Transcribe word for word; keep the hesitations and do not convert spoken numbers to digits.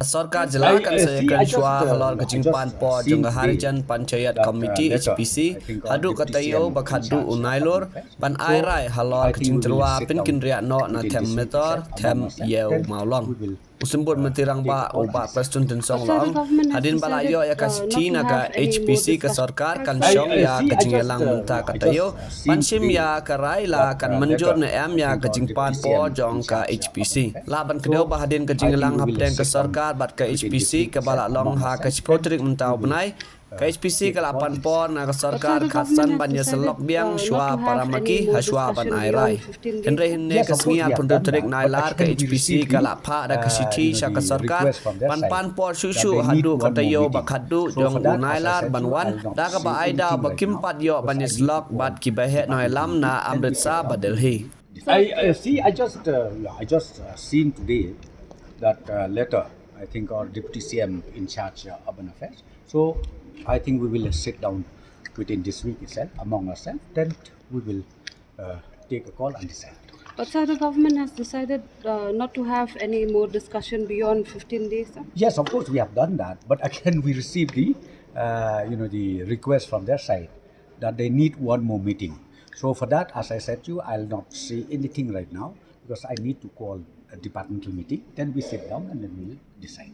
Sorkar jylla kan sa ïakren shuwa halor ka jingpan por jong ka Harijan Panchayat Committee, H P C, haduh ka taïew ba khatduh u Nailur, ban ai rai halor ka jingjyrwa pynkynriah noh na them Metor, them Ïew Mawlong. U Symbud Myntri Rangbah u Bah Prestone Tynsong la ong, hadien ba la ïoh ïa ka shithi na ka H P C, ka sorkar kan shong ïa ka jingïalang mynta ka taïew ban shim ïa ka rai la kan mynjur ne em ïa ka jingpan por jong ka H P C. Lah ban kdew ba hadien ka jingïalang hapdeng ka sorkar bad ka H P C kaba la long ha ka shiphew tarik mynta u bnai, ka H P C ka la pan por na ka sorkar khatsan ban ïasyllok biang shuwa para ma ki ha shuwa ban ai rai. Hynrei hynne ka sngi arphew hynriew tarik Nailar, ka H P C ka la phah da ka shithi sha ka sorkar ban pan por shuh shuh haduh ka taïew ba khatduh jong u Nailar ban wan, da kaba ai daw ba kim pat ïoh ban ïasyllok bad kiba heh nongïalam na Amritsar bad Delhi. I, I see. I just, uh, yeah, I just uh, seen today that uh, letter. I think our deputy C M in charge uh, urban affairs. So I think we will sit down within this week itself among ourselves. Then we will uh, take a call and decide. But sir, the government has decided uh, not to have any more discussion beyond fifteen days, sir. Yes, of course we have done that. But again, we received the, uh, you know, the request from their side that they need one more meeting. So for that, as I said to you, I'll not say anything right now because I need to call a departmental meeting. Then we sit down and then we'll decide.